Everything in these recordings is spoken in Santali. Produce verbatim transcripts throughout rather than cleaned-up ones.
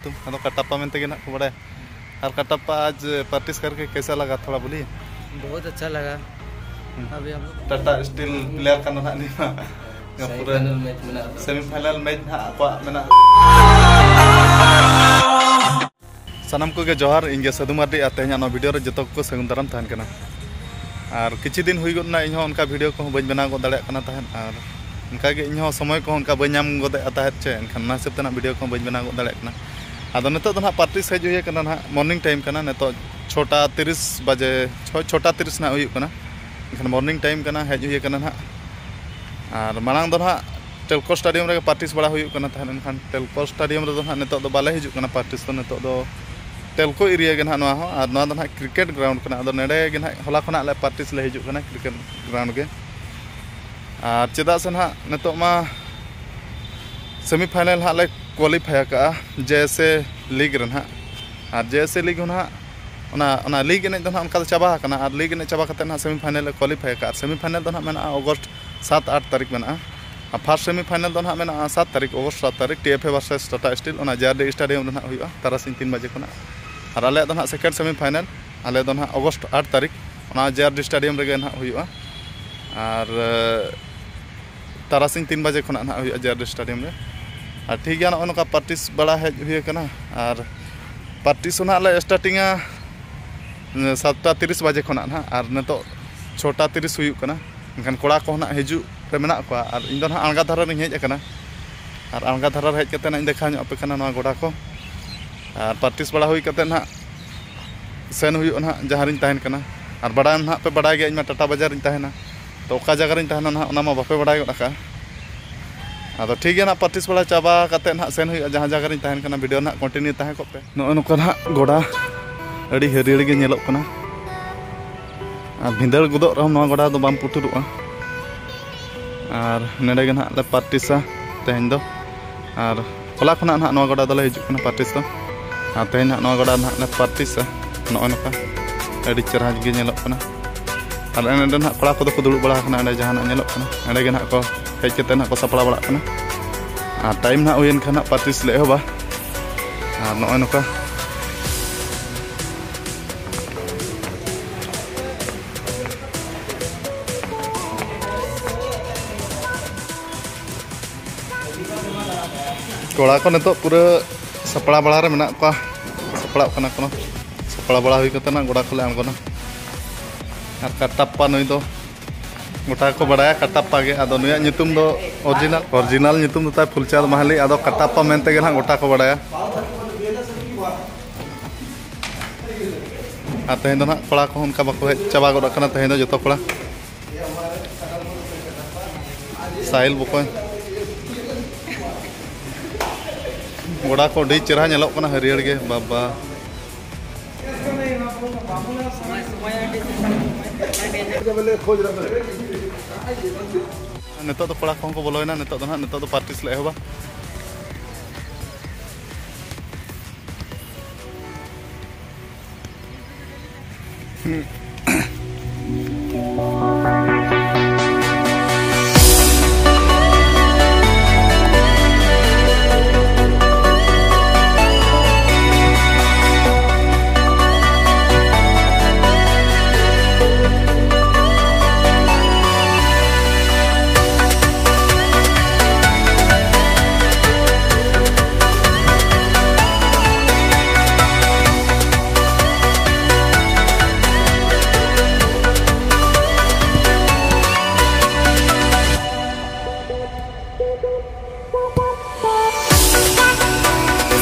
तुम हाँ, तो कटप्पा में तक ना बड़ा है। और कटप्पा आज प्रैक्टिस करके कैसा लगा, थोड़ा बोलिए। बहुत अच्छा लगा। अभी हम लोग टाटा स्टील प्लेयर का ना नहीं सेमीफाइनल मैच ᱢᱮᱱᱟᱜ ᱨᱮᱫᱚ ᱥᱮᱢᱤᱯᱷᱟᱭᱱᱟᱞ ᱢᱮᱪ ᱱᱟᱦᱟᱜ ᱟᱠᱚᱣᱟᱜ ᱢᱮᱱᱟᱜᱼᱟ᱾ ᱥᱟᱱᱟᱢ ᱠᱚᱜᱮ ᱡᱚᱦᱟᱨ, ᱤᱧ ᱜᱮ ᱥᱟᱹᱫᱷᱩ ᱢᱟᱨᱰᱤ᱾ ᱟᱨ ᱛᱮᱦᱮᱧᱟᱜ ᱱᱚᱣᱟ ᱵᱷᱤᱰᱤᱭᱳ ᱨᱮ ᱡᱚᱛᱚ ᱠᱚ ᱥᱟᱹᱜᱩᱱ ᱫᱟᱨᱟᱢ ᱛᱟᱦᱮᱱ ᱠᱟᱱᱟ᱾ ᱟᱨ ᱠᱤᱪᱷᱩ ᱫᱤᱱ ᱦᱩᱭ ᱜᱚᱫ ᱮᱱᱟ, ᱤᱧᱦᱚᱸ ᱚᱱᱠᱟ ᱵᱷᱤᱰᱤᱭᱳ ᱠᱚᱦᱚᱸ ᱵᱟᱹᱧ ᱵᱮᱱᱟᱣ ᱜᱚᱫ ᱫᱟᱲᱮᱭᱟᱜ ᱠᱟᱱᱟ ᱛᱟᱦᱮᱸᱫ, ᱟᱨ ᱚᱱᱠᱟᱜᱮ ᱤᱧᱦᱚᱸ ᱥᱚᱢᱚᱭ ᱠᱚᱦᱚᱸ ᱚᱱᱠᱟ ᱵᱟᱹᱧ ᱧᱟᱢ ᱜᱚᱫᱮᱜᱼᱟ ᱛᱟᱦᱮᱸᱫ ᱪᱮ, ᱮᱱᱠᱷᱟᱱ ᱚᱱᱟ ᱦᱤᱥᱟᱹᱵ ᱛᱮ ᱱᱟᱜ ᱵᱷᱤᱰᱤᱭᱳ ᱠᱚᱦᱚᱸ ᱵᱟᱹᱧ ᱵᱮᱱᱟᱣ ᱜᱚᱫ ᱫᱟᱲᱮᱭᱟᱜ ᱠᱟᱱᱟ᱾ ᱟᱫᱚ ᱱᱤᱛᱚᱜ ᱫᱚ ᱱᱟᱜ ᱯᱨᱮᱠᱴᱤᱥ ᱦᱮᱡ ᱦᱩᱭ ᱟᱠᱟᱱᱟ ᱱᱟᱜ, ᱢᱚᱨᱱᱤᱝ ᱴᱟᱭᱤᱢ ᱠᱟᱱᱟ ᱱᱤᱛᱚᱜ, ᱪᱷᱚᱴᱟ ᱛᱤᱨᱤᱥ ᱵᱟᱡᱮ, ᱪᱷᱚ ᱪᱷᱚᱴᱟ ᱛᱤᱨᱤᱥ ᱱᱟᱜ ᱦᱩᱭᱩᱜ ᱠᱟᱱᱟ᱾ ᱮᱱᱠᱷᱟᱱ ᱢᱚᱨᱱᱤᱝ ᱴᱟᱭᱤᱢ ᱠᱟᱱᱟ, ᱦᱮᱡ ᱦᱩᱭ ᱟᱠᱟᱱᱟ ᱱᱟᱜ᱾ ᱟᱨ ᱢᱟᱲᱟᱝ ᱫᱚ ᱱᱟᱜ ᱴᱮᱞᱠᱳ ᱥᱴᱮᱰᱤᱭᱟᱢ ᱨᱮᱜᱮ ᱯᱨᱮᱠᱴᱤᱥ ᱵᱟᱲᱟ ᱦᱩᱭᱩᱜ ᱠᱟᱱᱟ ᱛᱟᱦᱮᱸᱫ, ᱮᱱᱠᱷᱟᱱ ᱴᱮᱞᱠᱳ ᱥᱴᱮᱰᱤᱭᱟᱢ ᱨᱮᱫᱚ ᱱᱟᱜ ᱱᱤᱛᱚᱜ ᱫᱚ ᱵᱟᱞᱮ ᱦᱤᱡᱩᱜ ᱠᱟᱱᱟ ᱯᱨᱮᱠᱴᱤᱥ ᱫᱚ᱾ ᱱᱤᱛᱚᱜ ᱫᱚ ᱴᱮᱞᱠᱳ ᱮᱨᱤᱭᱟ ᱜᱮ ᱱᱟᱜ ᱱᱚᱣᱟ ᱦᱚᱸ, ᱟᱨ ᱱᱚᱣᱟ ᱫᱚ ᱱᱟᱜ ᱠᱨᱤᱠᱮᱴ ᱜᱨᱟᱣᱩᱱᱰ ᱠᱟᱱᱟ᱾ ᱟᱫᱚ ᱱᱚᱰᱮ ᱜᱮ ᱱᱟᱜ ᱦᱚᱞᱟ ᱠᱷᱚᱱᱟᱜ ᱞᱮ ᱯᱨᱮᱠᱴᱤᱥ ᱞᱮ ᱦᱤᱡᱩᱜ ᱠᱟᱱᱟ ᱠᱨᱤᱠᱮᱴ ᱜᱨᱟᱣᱩᱱᱰ ᱜᱮ᱾ ᱟᱨ ᱪᱮᱫᱟᱜ ᱥᱮ ᱱᱟᱜ ᱱᱤᱛᱚᱜ ᱢᱟ ᱥᱮᱢᱤᱯᱷᱟᱭᱱᱟᱞ ᱦᱟᱸᱜ ᱞᱮ ᱠᱳᱣᱟᱞᱤᱯᱷᱟᱭ ᱟᱠᱟᱫᱼᱟ ᱡᱮ ᱮᱥ ᱮ ᱞᱤᱜᱽ ᱨᱮ ᱱᱟᱜ᱾ ᱟᱨ ᱡᱮ ᱮᱥ ᱮ ᱞᱤᱜᱽ ᱦᱚᱸ ᱱᱟᱜ ᱚᱱᱟ ᱚᱱᱟ ᱞᱤᱜᱽ ᱮᱱᱮᱡ ᱫᱚ ᱱᱟᱜ ᱚᱱᱠᱟ ᱫᱚ ᱪᱟᱵᱟ ᱟᱠᱟᱱᱟ, ᱟᱨ ᱞᱤᱜᱽ ᱮᱱᱮᱡ ᱪᱟᱵᱟ ᱠᱟᱛᱮ ᱱᱟᱜ ᱥᱮᱢᱤᱯᱷᱟᱭᱱᱟᱞ ᱞᱮ ᱠᱳᱣᱟᱞᱤᱯᱷᱟᱭ ᱟᱠᱟᱫᱼᱟ᱾ ᱟᱨ ᱥᱮᱢᱤᱯᱷᱟᱭᱱᱟᱞ ᱫᱚ ᱱᱟᱜ ᱢᱮᱱᱟᱜᱼᱟ ᱚᱜᱚᱥᱴ ᱥᱟᱛ ᱟᱴ ᱛᱟᱹᱨᱤᱠᱷ ᱢᱮᱱᱟᱜᱼᱟ᱾ ᱟᱨ ᱯᱷᱟᱥᱴ ᱥᱮᱢᱤᱯᱷᱟᱭᱱᱟᱞ ᱫᱚ ᱱᱟᱜ ᱢᱮᱱᱟᱜᱼᱟ ᱥᱟᱛ ᱛᱟᱹᱨᱤᱠᱷ, ᱚᱜᱚᱥᱴ ᱥᱟᱛ ᱛᱟᱹᱨᱤᱠᱷ, T F A versus Tata steel, ᱚᱱᱟ ᱡᱮ ᱟᱨ ᱰᱤ ᱥᱴᱮᱰᱤᱭᱟᱢ ᱨᱮ ᱱᱟᱜ ᱦᱩᱭᱩᱜᱼᱟ ᱛᱟᱨᱟᱥᱤᱧ ᱛᱤᱱ ᱵᱟᱡᱮ ᱠᱷᱚᱱᱟᱜ᱾ ᱟᱨ ᱟᱞᱮᱭᱟᱜ ᱫᱚ ᱱᱟᱜ ᱥᱮᱠᱮᱱᱰ ᱥᱮᱢᱤᱯᱷᱟᱭᱱᱟᱞ, ᱟᱞᱮ ᱫᱚ ᱱᱟᱜ ᱚᱜᱚᱥᱴ ᱟᱴ ᱛᱟᱹᱨᱤᱠᱷ, ᱚᱱᱟ ᱡᱮ ᱟᱨ ᱰᱤ ᱥᱴᱮᱰᱤᱭᱟᱢ ᱨᱮᱜᱮ ᱱᱟᱜ ᱦᱩᱭᱩᱜᱼᱟ᱾ ᱟᱨ ᱛᱟᱨᱟᱥᱤᱧ ᱛᱤᱱ ᱵᱟᱡᱮ ᱠᱷᱚᱱᱟᱜ ᱱᱟᱦᱟᱜ ᱦᱩᱭᱩᱜᱼᱟ ᱡᱮ ᱟᱨ ᱰᱤ ᱥᱴᱮᱰᱤᱭᱟᱢ ᱨᱮ᱾ ᱟᱨ ᱴᱷᱤᱠ ᱜᱮᱭᱟ, ᱱᱚᱜᱼᱚᱭ ᱱᱚᱝᱠᱟ ᱯᱨᱮᱠᱴᱤᱥ ᱵᱟᱲᱟ ᱦᱮᱡ ᱦᱩᱭ ᱟᱠᱟᱱᱟ᱾ ᱟᱨ ᱯᱨᱮᱠᱴᱤᱥ ᱦᱚᱸ ᱱᱟᱦᱟᱜ ᱞᱮ ᱥᱴᱟᱨᱴᱤᱝᱟ ᱥᱟᱛᱴᱟ ᱛᱤᱨᱤᱥ ᱵᱟᱡᱮ ᱠᱷᱚᱱᱟᱜ ᱱᱟᱦᱟᱜ, ᱟᱨ ᱱᱤᱛᱚᱜ ᱪᱷᱚᱴᱟ ᱛᱤᱨᱤᱥ ᱦᱩᱭᱩᱜ ᱠᱟᱱᱟ᱾ ᱮᱱᱠᱷᱟᱱ ᱠᱚᱲᱟ ᱠᱚ ᱱᱟᱦᱟᱜ ᱦᱤᱡᱩᱜ ᱨᱮ ᱢᱮᱱᱟᱜ ᱠᱚᱣᱟ, ᱟᱨ ᱤᱧ ᱫᱚ ᱱᱟᱦᱟᱜ ᱟᱬᱜᱟ ᱫᱷᱟᱨᱮ ᱨᱤᱧ ᱦᱮᱡ ᱟᱠᱟᱱᱟ᱾ ᱟᱨ ᱟᱬᱜᱟ ᱫᱷᱟᱨᱮ ᱨᱮ ᱦᱮᱡ ᱠᱟᱛᱮ ᱱᱟᱦᱟᱜ ᱤᱧ ᱫᱮᱠᱷᱟᱣ ᱧᱚᱜ ᱟᱯᱮ ᱠᱟᱱᱟ ᱱᱚᱣᱟ ᱜᱚᱰᱟ ᱠᱚ᱾ ᱟᱨ ᱯᱨᱮᱠᱴᱤᱥ ᱵᱟᱲᱟ ᱦᱩᱭ ᱠᱟᱛᱮ ᱱᱟᱦᱟᱜ ᱥᱮᱱ ᱦᱩᱭᱩᱜᱼᱟ ᱱᱟᱦᱟᱜ ᱡᱟᱦᱟᱸ ᱨᱤᱧ ᱛᱟᱦᱮᱱ ᱠᱟᱱᱟ᱾ ᱟᱨ ᱵᱟᱲᱟᱭ ᱱᱟᱦᱟᱜ ᱯᱮ ᱵᱟᱲᱟᱭ ᱜᱮᱭᱟ, ᱤᱧ ᱢᱟ ᱴᱟᱴᱟ ᱵᱟᱡᱟᱨ ᱨᱤᱧ ᱛᱟᱦᱮᱱᱟ, ᱛᱚ ᱚᱠᱟ ᱡᱟᱭᱜᱟ ᱨᱤᱧ ᱛᱟᱦᱮᱱᱟ ᱱᱟᱦᱟᱜ ᱚᱱᱟ ᱢᱟ ᱵᱟᱯᱮ ᱵᱟᱲᱟᱭ ᱜᱚᱫ ᱟᱠᱟᱫᱼᱟ᱾ ᱟᱫᱚ ᱴᱷᱤᱠ ᱜᱮᱭᱟ ᱱᱟᱦᱟᱜ, ᱯᱨᱮᱠᱴᱤᱥ ᱵᱟᱲᱟ ᱪᱟᱵᱟ ᱠᱟᱛᱮ ᱱᱟᱦᱟᱜ ᱥᱮᱱ ᱦᱩᱭᱩᱜᱼᱟ ᱡᱟᱦᱟᱸ ᱡᱟᱭᱜᱟ ᱨᱤᱧ ᱛᱟᱦᱮᱱ ᱠᱟᱱᱟ, ᱵᱷᱤᱰᱤᱭᱳ ᱱᱟᱦᱟᱜ ᱠᱚᱱᱴᱤᱱᱤᱭᱩ ᱛᱟᱦᱮᱸ ᱠᱚᱜ ᱯᱮ᱾ ᱱᱚᱜᱼᱚᱭ ᱱᱚᱝᱠᱟ ᱱᱟᱦᱟᱜ ᱜᱚᱰᱟ ᱟᱹᱰᱤ ᱦᱟᱹᱨᱭᱟᱹᱲ ᱜᱮ ᱧᱮᱞᱚᱜ ᱠᱟᱱᱟ᱾ ᱟᱨ ᱵᱷᱤᱸᱫᱟᱹᱲ ᱜᱚᱫᱚᱜ ᱨᱮᱦᱚᱸ ᱱᱚᱣᱟ ᱜᱚᱰᱟ ᱫᱚ ᱵᱟᱢ ᱯᱩᱴᱩᱨᱚᱜᱼᱟ᱾ ᱟᱨ ᱱᱚᱰᱮ ᱜᱮ ᱱᱟᱦᱟᱜ ᱞᱮ ᱯᱨᱮᱠᱴᱤᱥᱟ ᱛᱮᱦᱮᱧ ᱫᱚ᱾ ᱟᱨ ᱦᱚᱞᱟ ᱠᱷᱚᱱᱟᱜ ᱱᱟᱦᱟᱜ ᱱᱚᱣᱟ ᱜᱚᱰᱟ ᱫᱚᱞᱮ ᱦᱤᱡᱩᱜ ᱠᱟᱱᱟ ᱯᱨᱮᱠᱴᱤᱥ ᱫᱚ᱾ ᱟᱨ ᱛᱮᱦᱮᱧ ᱱᱟᱦᱟᱜ ᱱᱚᱣᱟ ᱜᱚᱰᱟ ᱱᱟᱦᱟᱜ ᱞᱮ ᱯᱨᱮᱠᱴᱤᱥᱟ᱾ ᱱᱚᱜᱼᱚᱭ ᱱᱚᱝᱠᱟ ᱟᱹᱰᱤ ᱪᱮᱦᱨᱟ ᱜᱮ ᱧᱮᱞᱚᱜ ᱠᱟᱱᱟ᱾ ᱟᱨ ᱱᱚᱰᱮ ᱱᱟᱦᱟᱜ ᱠᱚᱲᱟ ᱠᱚᱫᱚ ᱠᱚ ᱫᱩᱲᱩᱵ ᱵᱟᱲᱟ ᱟᱠᱟᱱᱟ, ᱚᱸᱰᱮ ᱡᱟᱦᱟᱱᱟᱜ ᱧᱮᱞᱚᱜ ᱠᱟᱱᱟ, ᱚᱸᱰᱮ ᱜᱮ ᱱᱟᱦᱟᱜ ᱠᱚ ᱦᱮᱡ ᱠᱟᱛᱮ ᱱᱟᱦᱟᱜ ᱠᱚ ᱥᱟᱯᱲᱟᱣ ᱵᱟᱲᱟᱜ ᱠᱟᱱᱟ᱾ ᱟᱨ ᱴᱟᱭᱤᱢ ᱱᱟᱦᱟᱜ ᱦᱩᱭᱮᱱ ᱠᱷᱟᱱ ᱱᱟᱦᱟᱜ ᱯᱨᱮᱠᱴᱤᱥ ᱞᱮ ᱮᱦᱚᱵᱟ᱾ ᱟᱨ ᱱᱚᱜᱼᱚᱭ ᱱᱚᱝᱠᱟ ᱠᱚᱲᱟ ᱠᱚ ᱱᱤᱛᱚᱜ ᱯᱩᱨᱟᱹ ᱥᱟᱯᱲᱟᱣ ᱵᱟᱲᱟ ᱨᱮ ᱢᱮᱱᱟᱜ ᱠᱚᱣᱟ, ᱥᱟᱯᱲᱟᱜ ᱠᱟᱱᱟ ᱠᱚ᱾ ᱥᱟᱯᱲᱟᱣ ᱵᱟᱲᱟ ᱦᱩᱭ ᱠᱟᱛᱮ ᱱᱟᱜ ᱜᱚᱰᱟ ᱠᱚᱞᱮ ᱟᱬᱜᱚᱱᱟ᱾ ᱟᱨ ᱠᱟᱴᱟᱯᱯᱟ ᱱᱩᱭ ᱫᱚ ᱜᱚᱴᱟ ᱠᱚ ᱵᱟᱲᱟᱭᱟ ᱠᱟᱴᱟᱯᱯᱟ ᱜᱮ, ᱟᱫᱚ ᱱᱩᱭᱟᱜ ᱧᱩᱛᱩᱢ ᱫᱚ original, original ᱧᱩᱛᱩᱢ ᱫᱚ ᱛᱟᱭ ᱯᱷᱩᱞᱪᱟᱸᱫᱽ ᱢᱟᱦᱟᱞᱤ, ᱟᱫᱚ ᱠᱟᱴᱟᱯᱯᱟ ᱢᱮᱱᱛᱮ ᱜᱮ ᱱᱟᱜ ᱜᱚᱴᱟ ᱠᱚ ᱵᱟᱲᱟᱭᱟ᱾ ᱟᱨ ᱛᱮᱦᱮᱧ ᱫᱚ ᱱᱟᱜ ᱠᱚᱲᱟ ᱠᱚᱦᱚᱸ ᱚᱱᱠᱟ ᱵᱟᱠᱚ ᱦᱮᱡ ᱪᱟᱵᱟ ᱜᱚᱫ ᱟᱠᱟᱱᱟ ᱛᱮᱦᱮᱧ ᱫᱚ ᱡᱚᱛᱚ ᱠᱚᱲᱟ᱾ ᱥᱟᱦᱤᱞ ᱵᱚᱠᱚᱧ, ᱜᱚᱰᱟ ᱠᱚ ᱟᱹᱰᱤ ᱪᱮᱦᱨᱟ ᱧᱮᱞᱚᱜ ᱠᱟᱱᱟ, ᱦᱟᱹᱨᱭᱟᱹᱲ ᱜᱮ ᱵᱟᱵᱟ᱾ ᱱᱤᱛᱚᱜ ᱫᱚ ᱠᱚᱲᱟ ᱠᱚᱦᱚᱸ ᱠᱚ ᱵᱚᱞᱚᱭᱮᱱᱟ, ᱱᱤᱛᱚᱜ ᱫᱚ ᱱᱟᱦᱟᱜ, ᱱᱤᱛᱚᱜ ᱫᱚ practice ᱞᱮ ᱮᱦᱚᱵᱟ᱾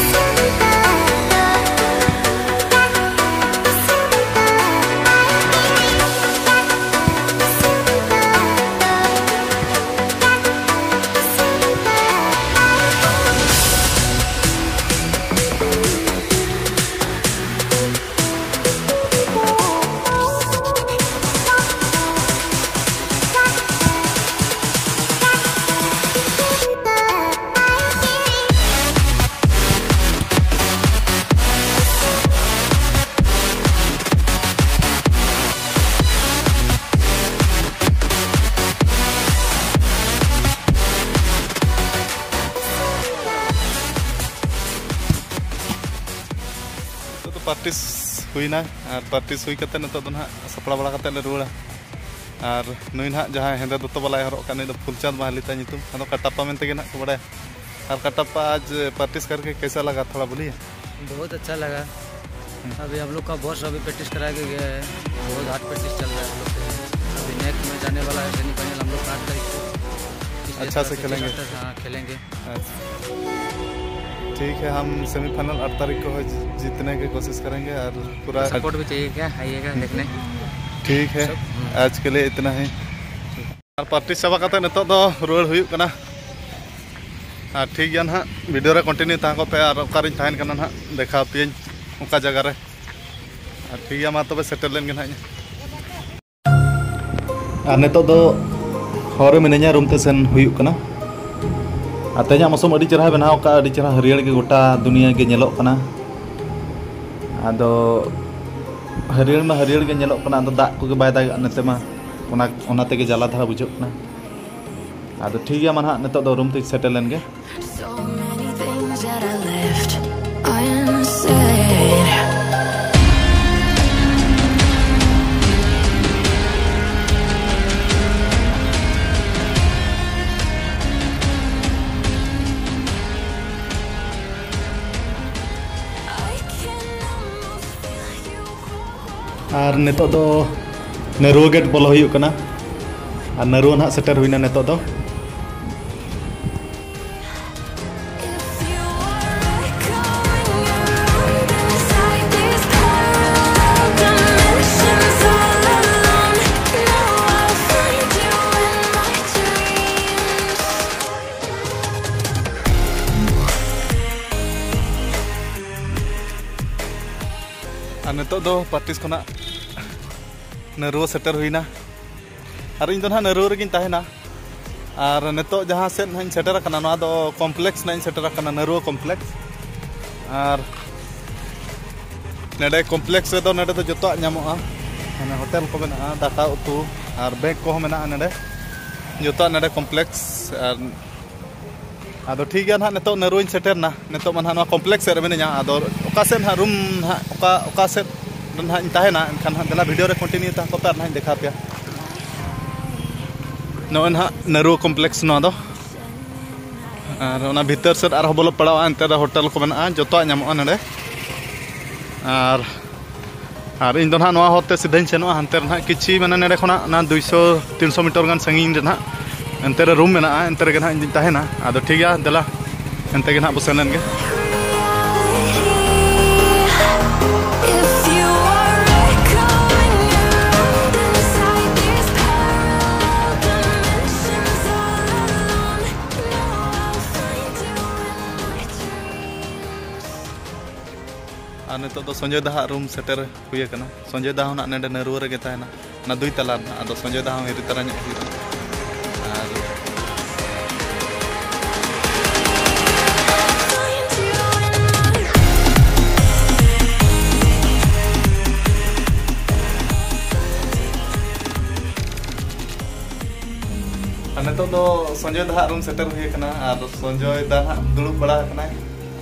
ᱯᱨᱮᱠᱴᱤᱥ ᱦᱩᱭᱱᱟ, ᱟᱨ ᱯᱨᱮᱠᱴᱤᱥ ᱦᱩᱭ ᱠᱟᱛᱮ ᱱᱤᱛᱚᱜ ᱫᱚ ᱱᱟᱦᱟᱜ ᱥᱟᱯᱲᱟᱣ ᱵᱟᱲᱟ ᱠᱟᱛᱮ ᱞᱮ ᱨᱩᱣᱟᱹᱲᱟ᱾ ᱟᱨ ᱱᱩᱭ ᱱᱟᱦᱟᱜ ᱡᱟᱦᱟᱸᱭ ᱦᱮᱸᱫᱮ ᱫᱚᱛᱚ ᱵᱟᱞᱟᱭ ᱦᱚᱨᱚᱜ ᱠᱟᱜ, ᱱᱩᱭ ᱫᱚ ᱯᱷᱩᱞᱪᱟᱸᱫᱽ ᱢᱟᱦᱟᱞᱤ ᱛᱟᱭ ᱧᱩᱛᱩᱢ, ᱟᱫᱚ ᱠᱟᱴᱟᱯᱯᱟ ᱢᱮᱱᱛᱮ ᱜᱮ ᱱᱟᱦᱟᱜ ᱠᱚ ᱵᱟᱲᱟᱭᱟ᱾ ᱟᱨ ᱠᱟᱴᱟᱯᱯᱟ, आज प्रैक्टिस करके कैसा लगा, थोड़ा बोलिए। बहुत अच्छा लगा। अभी हम लोग का बॉस अभी प्रैक्टिस करा के गया है। बहुत हार्ड प्रैक्टिस चल रहा है हम लोग के। अभी नेक्स्ट मैच आने वाला है सेमीफाइनल हम लोग का आठ तारीख को। इसलिए अच्छा थोड़ा से सा खेलेंगे। चेस्ट, हाँ, खेलेंगे। अच्छा। ठीक है, हम सेमीफाइनल आठ तारीख को है, जीतने की कोशिश करेंगे और पूरा सपोर्ट भी चाहिए क्या, आइएगा देखने। ठीक है, सब। आज के लिए इतना ही। ᱟᱨ ᱯᱨᱮᱠᱴᱤᱥ ᱪᱟᱵᱟ ᱠᱟᱛᱮ ᱱᱤᱛᱚᱜ ᱫᱚ ᱨᱩᱣᱟᱹᱲ ᱦᱩᱭᱩᱜ ᱠᱟᱱᱟ᱾ ᱟᱨ ᱴᱷᱤᱠ ᱜᱮᱭᱟ ᱱᱟᱦᱟᱜ, ᱵᱷᱤᱰᱤᱭᱳ ᱨᱮ ᱠᱚᱱᱴᱤᱱᱤᱭᱩ ᱛᱟᱦᱮᱸ ᱠᱚᱜ ᱯᱮ, ᱟᱨ ᱚᱠᱟᱨᱤᱧ ᱛᱟᱦᱮᱱ ᱠᱟᱱᱟ ᱱᱟᱦᱟᱜ ᱫᱮᱠᱷᱟᱣ ᱟᱯᱮᱭᱟᱹᱧ ᱚᱠᱟ ᱡᱟᱭᱜᱟ ᱨᱮ᱾ ᱟᱨ ᱴᱷᱤᱠ ᱜᱮᱭᱟ, ᱢᱟ ᱛᱚᱵᱮ ᱥᱮᱴᱮᱨ ᱞᱮᱱ ᱜᱮ ᱱᱟᱦᱟᱜ ᱤᱧ᱾ ᱟᱨ ᱱᱤᱛᱚᱜ ᱫᱚ ᱦᱚᱨ ᱨᱮ ᱢᱤᱱᱟᱹᱧᱟ, ᱨᱩᱢ ᱛᱮ ᱥᱮᱱ ᱦᱩᱭᱩᱜ ᱠᱟᱱᱟ᱾ ᱟᱨ ᱛᱮᱦᱮᱧᱟᱜ ᱢᱳᱥᱚᱢ ᱟᱹᱰᱤ ᱪᱮᱦᱨᱟᱭ ᱵᱮᱱᱟᱣ ᱠᱟᱜᱼᱟ, ᱟᱹᱰᱤ ᱪᱮᱦᱨᱟ ᱦᱟᱹᱨᱭᱟᱹᱲ ᱜᱮ ᱜᱚᱴᱟ ᱫᱩᱱᱤᱭᱟᱹ ᱜᱮ ᱧᱮᱞᱚᱜ ᱠᱟᱱᱟ᱾ ᱟᱫᱚ ᱦᱟᱹᱨᱭᱟᱹᱲ ᱢᱟ ᱦᱟᱹᱨᱭᱟᱹᱲ ᱜᱮ ᱧᱮᱞᱚᱜ ᱠᱟᱱᱟ, ᱟᱫᱚ ᱫᱟᱜ ᱠᱚᱜᱮ ᱵᱟᱭ ᱫᱟᱜ ᱮᱫ ᱱᱚᱛᱮ ᱢᱟ, ᱚᱱᱟ ᱚᱱᱟ ᱛᱮᱜᱮ ᱡᱟᱞᱟ ᱫᱷᱟᱨᱟ ᱵᱩᱡᱷᱟᱹᱜ ᱠᱟᱱᱟ᱾ ᱟᱫᱚ ᱴᱷᱤᱠ ᱜᱮᱭᱟ, ᱢᱟ ᱱᱟᱦᱟᱜ ᱱᱤᱛᱚᱜ ᱫᱚ ᱨᱩᱢ ᱛᱮᱧ ᱥᱮᱴᱮᱨ ᱞᱮᱱ ᱜᱮ᱾ So many things that I left unsaid. I can almost feel you crawl. ᱟᱨ ᱱᱤᱛᱚᱜ ᱫᱚ ᱱᱟᱹᱨᱩᱣᱟ ᱜᱮᱴ ᱵᱚᱞᱚ ᱦᱩᱭᱩᱜ ᱠᱟᱱᱟ᱾ ᱟᱨ ᱱᱟᱹᱨᱩᱣᱟ ᱱᱟᱦᱟᱜ ᱥᱮᱴᱮᱨ ᱦᱩᱭᱱᱟ ᱱᱤᱛᱚᱜ ᱫᱚ᱾ If you are echoing around inside these parallel dimensions all alone, know I'll find you in my dreams. ᱟᱨ ᱱᱤᱛᱚᱜ ᱫᱚ ᱯᱨᱮᱠᱴᱤᱥ ᱠᱷᱚᱱᱟᱜ ᱱᱟᱹᱨᱩᱣᱟ ᱥᱮᱴᱮᱨ ᱦᱩᱭᱱᱟ᱾ ᱟᱨ ᱤᱧ ᱫᱚ ᱱᱟᱦᱟᱜ ᱱᱟᱹᱨᱩᱣᱟ ᱨᱮᱜᱮᱧ ᱛᱟᱦᱮᱱᱟ᱾ ᱟᱨ ᱱᱤᱛᱚᱜ ᱡᱟᱦᱟᱸ ᱥᱮᱫ ᱱᱟᱦᱟᱜ ᱤᱧ ᱥᱮᱴᱮᱨ ᱟᱠᱟᱱᱟ, ᱱᱚᱣᱟ ᱫᱚ ᱠᱚᱢᱯᱞᱮᱠᱥ ᱱᱟᱦᱟᱜ ᱤᱧ ᱥᱮᱴᱮᱨ ᱟᱠᱟᱱᱟ, ᱱᱟᱹᱨᱩᱣᱟ ᱠᱚᱢᱯᱞᱮᱠᱥ᱾ ᱟᱨ ᱱᱚᱰᱮ ᱠᱚᱢᱯᱞᱮᱠᱥ ᱨᱮᱫᱚ ᱱᱚᱰᱮ ᱫᱚ ᱡᱚᱛᱚᱣᱟᱜ ᱧᱟᱢᱚᱜᱼᱟ, ᱢᱟᱱᱮ ᱦᱳᱴᱮᱞ ᱠᱚ ᱢᱮᱱᱟᱜᱼᱟ, ᱫᱟᱠᱟ ᱩᱛᱩ ᱟᱨ ᱵᱮᱜᱽ ᱠᱚᱦᱚᱸ ᱢᱮᱱᱟᱜᱼᱟ ᱱᱚᱰᱮ, ᱡᱚᱛᱚᱣᱟᱜ ᱱᱚᱰᱮ ᱠᱚᱢᱯᱞᱮᱠᱥ᱾ ᱟᱨ ᱟᱫᱚ ᱴᱷᱤᱠ ᱜᱮᱭᱟ ᱱᱟᱦᱟᱜ, ᱱᱤᱛᱚᱜ ᱱᱟᱹᱨᱩᱣᱟᱹᱧ ᱥᱮᱴᱮᱨ ᱮᱱᱟ᱾ ᱱᱤᱛᱚᱜ ᱢᱟ ᱱᱟᱦᱟᱜ ᱱᱚᱣᱟ ᱠᱚᱢᱯᱞᱮᱠᱥ ᱥᱮᱫ ᱨᱮ ᱢᱤᱱᱟᱹᱧᱟ᱾ ᱟᱫᱚ ᱚᱠᱟ ᱥᱮᱫ ᱱᱟᱦᱟᱜ ᱨᱩᱢ ᱱᱟᱦᱟᱜ, ᱚᱠᱟ, ᱚᱠᱟ ᱥᱮᱫ ᱨᱮ ᱱᱟᱦᱟᱜ ᱤᱧ ᱛᱟᱦᱮᱱᱟ, ᱮᱱᱠᱷᱟᱱ ᱱᱟᱦᱟᱜ ᱫᱮᱞᱟ ᱵᱷᱤᱰᱤᱭᱳ ᱨᱮ ᱠᱚᱱᱴᱤᱱᱤᱭᱩ ᱛᱟᱦᱮᱸ ᱠᱚᱜ ᱯᱮ, ᱟᱨ ᱱᱟᱦᱟᱜ ᱤᱧ ᱫᱮᱠᱷᱟᱣ ᱯᱮᱭᱟ᱾ ᱱᱚᱜᱼᱚᱭ ᱱᱟᱦᱟᱜ ᱱᱟᱹᱨᱩᱣᱟᱹ ᱠᱚᱢᱯᱞᱮᱠᱥ ᱱᱚᱣᱟ ᱫᱚ᱾ ᱟᱨ ᱚᱱᱟ ᱵᱷᱤᱛᱟᱹᱨ ᱥᱮᱫ ᱟᱨᱦᱚᱸ ᱵᱚᱞᱚ ᱯᱟᱲᱟᱣᱟ, ᱮᱱᱛᱮ ᱨᱮ ᱦᱳᱴᱮᱞ ᱠᱚ ᱢᱮᱱᱟᱜᱼᱟ, ᱡᱚᱛᱚᱣᱟᱜ ᱧᱟᱢᱚᱜᱼᱟ ᱱᱚᱰᱮ᱾ ᱟᱨ, ᱟᱨ ᱤᱧ ᱫᱚ ᱱᱟᱦᱟᱜ ᱱᱚᱣᱟ ᱦᱚᱨ ᱛᱮ ᱥᱤᱫᱷᱟᱹᱧ ᱥᱮᱱᱚᱜᱼᱟ᱾ ᱦᱟᱱᱛᱮ ᱨᱮ ᱱᱟᱦᱟᱜ ᱠᱤᱪᱷᱤ, ᱢᱟᱱᱮ, ᱱᱚᱰᱮ ᱠᱷᱚᱱᱟᱜ ᱚᱱᱟ ᱫᱩᱭᱥᱚ ᱛᱤᱱᱥᱚ ᱢᱤᱴᱟᱨ ᱜᱟᱱ ᱥᱟᱺᱜᱤᱧ ᱨᱮ ᱱᱟᱦᱟᱜ ᱮᱱᱛᱮ ᱨᱮ ᱨᱩᱢ ᱢᱮᱱᱟᱜᱼᱟ, ᱮᱱᱛᱮ ᱨᱮᱜᱮ ᱱᱟᱦᱟᱜ ᱤᱧ ᱫᱚᱧ ᱛᱟᱦᱮᱱᱟ᱾ ᱟᱫᱚ ᱴᱷᱤᱠ ᱜᱮᱭᱟ, ᱫᱮᱞᱟ, ᱮᱱᱛᱮ ᱜᱮ ᱱᱟᱦᱟᱜ ᱵᱚ ᱥᱮᱱ ᱞᱮᱱ ᱜᱮ᱾ If you are echoing around inside these parallel dimensions all alone, know I'll find you in my dreams. ᱟᱨ ᱱᱤᱛᱚᱜ ᱫᱚ ᱥᱚᱧᱡᱚᱭ ᱫᱟᱦᱟᱜ ᱨᱩᱢ ᱥᱮᱴᱮᱨ ᱦᱩᱭ ᱟᱠᱟᱱᱟ᱾ ᱥᱚᱧᱡᱚᱭ ᱫᱟ ᱦᱚᱸ ᱱᱟᱜ ᱱᱚᱰᱮ ᱱᱟᱹᱨᱩᱣᱟᱹ ᱨᱮᱜᱮ ᱛᱟᱦᱮᱱᱟ, ᱚᱱᱟ ᱫᱩᱭ ᱛᱟᱞᱟ ᱨᱮᱱᱟᱜ᱾ ᱟᱫᱚ ᱥᱚᱧᱡᱚᱭ ᱫᱟ ᱦᱚᱸ ᱦᱤᱨᱤ ᱛᱟᱨᱟ ᱧᱚᱜ ᱦᱩᱭᱩᱜᱼᱟ᱾ ᱟᱨ ᱟᱨ ᱱᱤᱛᱚᱜ ᱫᱚ ᱥᱚᱧᱡᱚᱭ ᱫᱟ ᱦᱟᱜ ᱨᱩᱢ ᱥᱮᱴᱮᱨ ᱦᱩᱭ ᱟᱠᱟᱱᱟ᱾ ᱟᱨ ᱥᱚᱧᱡᱚᱭ ᱫᱟ ᱦᱟᱜ ᱫᱩᱲᱩᱵ ᱵᱟᱲᱟ ᱟᱠᱟᱱᱟᱭ᱾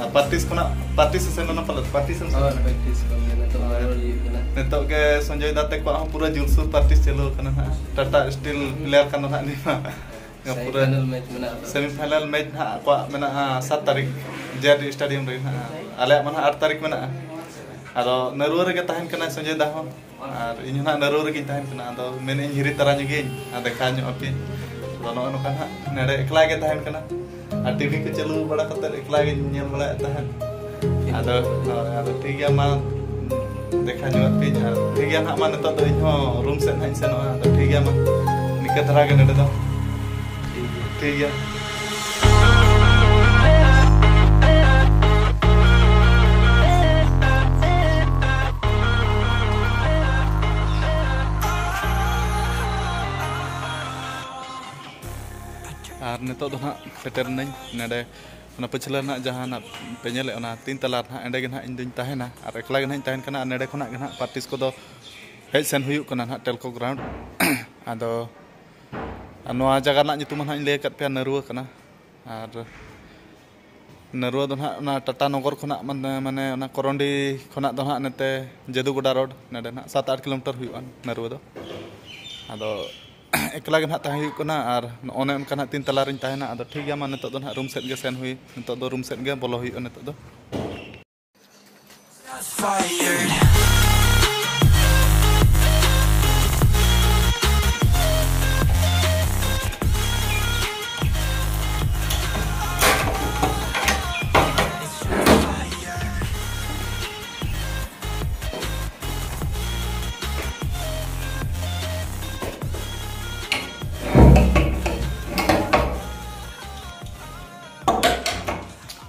ᱟᱨ ᱯᱨᱮᱠᱴᱤᱥ ᱠᱷᱚᱱᱟᱜ, ᱯᱨᱮᱠᱴᱤᱥ ᱮ ᱥᱮᱱ ᱞᱮᱱᱟ ᱯᱟᱞᱮᱫ, ᱯᱨᱮᱠᱴᱤᱥ ᱮᱢ ᱥᱮᱱ ᱦᱳᱭ, ᱞᱮᱱᱟ? ᱯᱨᱮᱠᱴᱤᱥ ᱠᱷᱚᱱ ᱜᱮ ᱱᱤᱛᱚᱜ ᱦᱳᱭ᱾ ᱨᱩᱣᱟᱹᱲ ᱦᱩᱭᱩᱜ ᱠᱟᱱᱟ᱾ ᱱᱤᱛᱚᱜ ᱜᱮ ᱥᱚᱧᱡᱚᱭ ᱫᱟ ᱛᱮᱠᱚᱣᱟᱜ ᱦᱚᱸ ᱯᱩᱨᱟᱹ ᱡᱳᱨᱥᱳᱨ ᱯᱨᱮᱠᱴᱤᱥ ᱪᱟᱹᱞᱩ ᱟᱠᱟᱱᱟ ᱱᱟᱦᱟᱜ᱾ ᱴᱟᱴᱟ ᱥᱴᱤᱞ ᱯᱞᱮᱭᱟᱨ ᱠᱟᱱᱟ ᱱᱟᱦᱟᱜ ᱱᱤᱭᱟᱹ ᱢᱟ᱾ ᱯᱩᱨᱟᱹ ᱥᱮᱢᱤᱯᱷᱟᱭᱱᱟᱞ ᱢᱮᱪ ᱢᱮᱱᱟᱜᱼᱟ᱾ ᱥᱮᱢᱤᱯᱷᱟᱭᱱᱟᱞ ᱢᱮᱪ ᱱᱟᱦᱟᱜ ᱟᱠᱚᱣᱟᱜ ᱢᱮᱱᱟᱜᱼᱟ ᱥᱟᱛ ᱛᱟᱹᱨᱤᱠᱷ, ᱡᱮ ᱟᱨ ᱰᱤ ᱥᱴᱮᱰᱤᱭᱟᱢ ᱨᱮ ᱱᱟᱦᱟᱜ᱾ ᱟᱞᱮᱭᱟᱜ ᱢᱟ ᱱᱟᱦᱟᱜ ᱟᱴ ᱛᱟᱹᱨᱤᱠᱷ ᱢᱮᱱᱟᱜᱼᱟ᱾ ᱟᱫᱚ ᱱᱟᱹᱨᱩᱣᱟᱹ ᱨᱮᱜᱮ ᱛᱟᱦᱮᱱ ᱠᱟᱱᱟᱭ ᱥᱚᱧᱡᱚᱭ ᱫᱟ ᱦᱚᱸ᱾ ᱟᱨ ᱤᱧ ᱦᱚᱸ ᱱᱟᱦᱟᱜ ᱱᱟᱹᱨᱩᱣᱟᱹ ᱨᱮᱜᱮᱧ ᱛᱟᱦᱮᱱ ᱠᱟᱱᱟ᱾ ᱟᱫᱚ ᱢᱮᱱᱮᱫ ᱟᱹᱧ ᱦᱤᱨᱤ ᱛᱟᱨᱟ ᱧᱚᱜ ᱜᱤᱭᱟᱹᱧ ᱟᱨ ᱫᱮᱠᱷᱟ ᱧᱚᱜ ᱟᱯᱮᱭᱟᱹᱧ᱾ ᱟᱫᱚ ᱱᱚᱜᱼᱚ ᱱᱚᱝᱠᱟ ᱱᱟᱦᱟᱜ ᱱᱚᱰᱮ ᱮᱠᱞᱟ ᱜᱮ ᱛᱟᱦᱮᱱ ᱠᱟᱱᱟ᱾ ᱟᱨ ᱴᱤᱵᱷᱤ ᱠᱚ ᱪᱟᱹᱞᱩ ᱵᱟᱲᱟ ᱠᱟᱛᱮᱫ ᱮᱠᱞᱟ ᱜᱤᱧ ᱧᱮᱞ ᱵᱟᱲᱟᱭᱮᱫ ᱛᱟᱦᱮᱱ᱾ ᱟᱫᱚ, ᱦᱳᱭ, ᱟᱫᱚ ᱴᱷᱤᱠ ᱜᱮᱭᱟ, ᱢᱟ ᱫᱮᱠᱷᱟ ᱧᱚᱜ ᱟᱯᱮᱭᱟᱹᱧ᱾ ᱟᱨ ᱴᱷᱤᱠ ᱜᱮᱭᱟ ᱱᱟᱦᱟᱜ, ᱢᱟ ᱱᱤᱛᱚᱜ ᱫᱚ ᱤᱧ ᱦᱚᱸ ᱨᱩᱢ ᱥᱮᱫ ᱱᱟᱦᱟᱜ ᱤᱧ ᱥᱮᱱᱚᱜᱼᱟ᱾ ᱟᱫᱚ ᱴᱷᱤᱠ ᱜᱮᱭᱟ, ᱢᱟ ᱱᱤᱝᱠᱟᱹ ᱫᱷᱟᱨᱟ ᱜᱮ ᱱᱚᱰᱮ ᱫᱚ᱾ ᱴᱷᱤᱠ ᱜᱮᱭᱟ᱾ ᱟᱨ ᱱᱤᱛᱚᱜ ᱫᱚ ᱱᱟᱦᱟᱜ ᱥᱮᱴᱮᱨ ᱮᱱᱟᱹᱧ ᱱᱚᱰᱮ, ᱚᱱᱟ ᱯᱟᱹᱪᱷᱞᱟᱹ ᱨᱮᱱᱟᱜ ᱡᱟᱦᱟᱸ ᱱᱟᱜ ᱯᱮ ᱧᱮᱞᱮᱫ, ᱚᱱᱟ ᱛᱤᱱ ᱛᱟᱞᱟ ᱨᱮ ᱱᱟᱦᱟᱜ, ᱮᱸᱰᱮ ᱜᱮ ᱱᱟᱦᱟᱜ ᱤᱧ ᱫᱩᱧ ᱛᱟᱦᱮᱱᱟ᱾ ᱟᱨ ᱮᱠᱞᱟ ᱜᱮ ᱱᱟᱦᱟᱜ ᱤᱧ ᱛᱟᱦᱮᱱ ᱠᱟᱱᱟ᱾ ᱟᱨ ᱱᱚᱰᱮ ᱠᱷᱚᱱᱟᱜ ᱜᱮ ᱱᱟᱦᱟᱜ ᱯᱨᱮᱠᱴᱤᱥ ᱠᱚᱫᱚ ᱦᱮᱡ ᱥᱮᱱ ᱦᱩᱭᱩᱜ ᱠᱟᱱᱟ ᱱᱟᱦᱟᱜ, ᱴᱮᱞᱠᱳ ᱜᱨᱟᱣᱩᱱᱰ᱾ ᱟᱫᱚ, ᱟᱨ ᱱᱚᱣᱟ ᱡᱟᱭᱜᱟ ᱨᱮᱱᱟᱜ ᱧᱩᱛᱩᱢ ᱦᱚᱸ ᱱᱟᱦᱟᱜ ᱤᱧ ᱞᱟᱹᱭ ᱟᱠᱟᱫ ᱯᱮᱭᱟ, ᱱᱟᱹᱨᱩᱣᱟᱹ ᱠᱟᱱᱟ᱾ ᱟᱨ ᱱᱟᱹᱨᱩᱣᱟ ᱫᱚ ᱱᱟᱦᱟᱜ ᱚᱱᱟ ᱴᱟᱴᱟ ᱱᱚᱜᱚᱨ ᱠᱷᱚᱱᱟᱜ, ᱢᱟᱱᱮ, ᱢᱟᱱᱮ ᱚᱱᱟ ᱠᱚᱨᱚᱱᱰᱤ ᱠᱷᱚᱱᱟᱜ ᱫᱚ ᱱᱟᱦᱟᱜ ᱱᱚᱛᱮ ᱡᱟᱹᱫᱩᱜᱚᱰᱟ ᱨᱳᱰ, ᱱᱚᱰᱮ ᱱᱟᱦᱟᱜ ᱥᱟᱛ ᱟᱴ ᱠᱤᱞᱳᱢᱤᱴᱟᱨ ᱦᱩᱭᱩᱜᱼᱟ ᱱᱟᱹᱨᱩᱣᱟ ᱫᱚ᱾ ᱟᱫᱚ ᱮᱠᱞᱟ ᱜᱮ ᱱᱟᱦᱟᱜ ᱛᱟᱦᱮᱸ ᱦᱩᱭᱩᱜ ᱠᱟᱱᱟ, ᱟᱨ ᱚᱱᱮ ᱚᱱᱠᱟ ᱱᱟᱦᱟᱜ ᱛᱤᱱ ᱛᱟᱞᱟ ᱨᱤᱧ ᱛᱟᱦᱮᱱᱟ᱾ ᱟᱫᱚ ᱴᱷᱤᱠ ᱜᱮᱭᱟ, ᱢᱟ ᱱᱤᱛᱚᱜ ᱫᱚ ᱱᱟᱦᱟᱜ ᱨᱩᱢ ᱥᱮᱫ ᱜᱮ ᱥᱮᱱ ᱦᱩᱭ, ᱱᱤᱛᱚᱜ ᱫᱚ ᱨᱩᱢ ᱥᱮᱫ ᱜᱮ ᱵᱚᱞᱚ ᱦᱩᱭᱩᱜᱼᱟ ᱱᱤᱛᱚᱜ ᱫᱚ᱾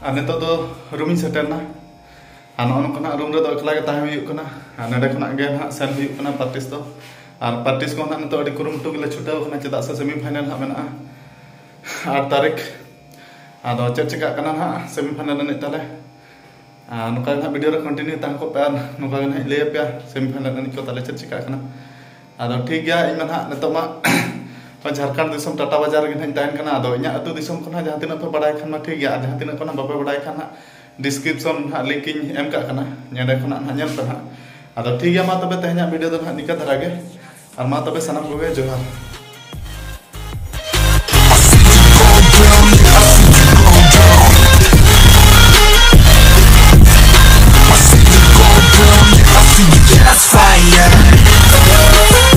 ᱟᱨ ᱱᱤᱛᱚᱜ ᱫᱚ ᱨᱩᱢᱤᱧ ᱥᱮᱴᱮᱨ ᱮᱱᱟ᱾ ᱟᱨ ᱱᱚᱜᱼᱚ ᱱᱚᱝᱠᱟ ᱱᱟᱜ ᱨᱩᱢ ᱨᱮᱫᱚ ᱮᱠᱞᱟ ᱜᱮ ᱛᱟᱦᱮᱸ ᱦᱩᱭᱩᱜ ᱠᱟᱱᱟ᱾ ᱟᱨ ᱱᱚᱰᱮ ᱠᱷᱚᱱᱟᱜ ᱜᱮ ᱱᱟᱦᱟᱜ ᱥᱮᱱ ᱦᱩᱭᱩᱜ ᱠᱟᱱᱟ ᱯᱨᱮᱠᱴᱤᱥ ᱫᱚ᱾ ᱟᱨ ᱯᱨᱮᱠᱴᱤᱥ ᱠᱚ ᱱᱟᱦᱟᱜ ᱱᱤᱛᱚᱜ ᱟᱹᱰᱤ ᱠᱩᱨᱩᱢᱩᱴᱩ ᱜᱮᱞᱮ ᱪᱷᱩᱴᱟᱹᱣ ᱠᱟᱱᱟ, ᱪᱮᱫᱟᱜ ᱥᱮ ᱥᱮᱢᱤ ᱯᱷᱟᱭᱱᱟᱞ ᱱᱟᱦᱟᱜ ᱢᱮᱱᱟᱜᱼᱟ ᱟᱴ ᱛᱟᱹᱨᱤᱠᱷ᱾ ᱟᱫᱚ ᱪᱮᱫ ᱪᱤᱠᱟᱹᱜ ᱠᱟᱱᱟ ᱱᱟᱦᱟᱜ ᱥᱮᱢᱤ ᱯᱷᱟᱭᱱᱟᱞ ᱮᱱᱮᱡ ᱛᱟᱞᱮ᱾ ᱟᱨ ᱱᱚᱝᱠᱟ ᱜᱮ ᱱᱟᱦᱟᱜ ᱵᱷᱤᱰᱤᱭᱳ ᱨᱮ ᱠᱚᱱᱴᱤᱱᱤᱭᱩ ᱛᱟᱦᱮᱸ ᱠᱚᱜ ᱯᱮ, ᱟᱨ ᱱᱚᱝᱠᱟ ᱜᱮ ᱱᱟᱦᱟᱜ ᱤᱧ ᱞᱟᱹᱭ ᱟᱯᱮᱭᱟ ᱥᱮᱢᱤ ᱯᱷᱟᱭᱱᱟᱞ ᱮᱱᱮᱡ ᱠᱚ ᱛᱟᱞᱮ ᱪᱮᱫ ᱪᱤᱠᱟᱹᱜ ᱠᱟᱱᱟ᱾ ᱟᱫᱚ ᱴᱷᱤᱠ ᱜᱮᱭᱟ, ᱤᱧ ᱢᱟ ᱱᱟᱦᱟᱜ ᱱᱤᱛᱚᱜ ᱢᱟ ᱡᱷᱟᱲᱠᱷᱚᱸᱰ ᱫᱤᱥᱚᱢ ᱴᱟᱴᱟ ᱵᱟᱡᱟᱨ ᱨᱮᱜᱮ ᱱᱟᱦᱟᱜ ᱤᱧ ᱛᱟᱦᱮᱱ ᱠᱟᱱᱟ᱾ ᱟᱫᱚ ᱤᱧᱟᱹᱜ ᱟᱹᱛᱩ ᱫᱤᱥᱚᱢ ᱠᱷᱚᱱ ᱦᱚᱸ ᱡᱟᱦᱟᱸ ᱛᱤᱱᱟᱹᱜ ᱯᱮ ᱵᱟᱲᱟᱭ ᱠᱷᱟᱱ ᱢᱟ ᱴᱷᱤᱠ ᱜᱮᱭᱟ, ᱟᱨ ᱡᱟᱦᱟᱸ ᱛᱤᱱᱟᱹᱜ ᱠᱷᱚᱱᱟᱜ ᱵᱟᱯᱮ ᱵᱟᱲᱟᱭ ᱠᱷᱟᱱ ᱦᱟᱸᱜ ᱰᱤᱥᱠᱨᱤᱯᱥᱚᱱ ᱱᱟᱦᱟᱜ ᱞᱤᱝᱠ ᱤᱧ ᱮᱢ ᱠᱟᱜ ᱠᱟᱱᱟ, ᱱᱚᱸᱰᱮ ᱠᱷᱚᱱᱟᱜ ᱱᱟᱦᱟᱜ ᱧᱮᱞ ᱯᱮ ᱱᱟᱦᱟᱜ᱾ ᱟᱫᱚ ᱴᱷᱤᱠ ᱜᱮᱭᱟ, ᱢᱟ ᱛᱚᱵᱮ ᱛᱮᱦᱮᱧᱟᱜ ᱵᱷᱤᱰᱤᱭᱳ ᱫᱚ ᱱᱟᱦᱟᱜ ᱱᱤᱝᱠᱟ ᱫᱷᱟᱨᱟ ᱜᱮ, ᱟᱨ ᱢᱟ ᱛᱚᱵᱮ ᱥᱟᱱᱟᱢ ᱠᱚᱜᱮ ᱡᱚᱦᱟᱨ᱾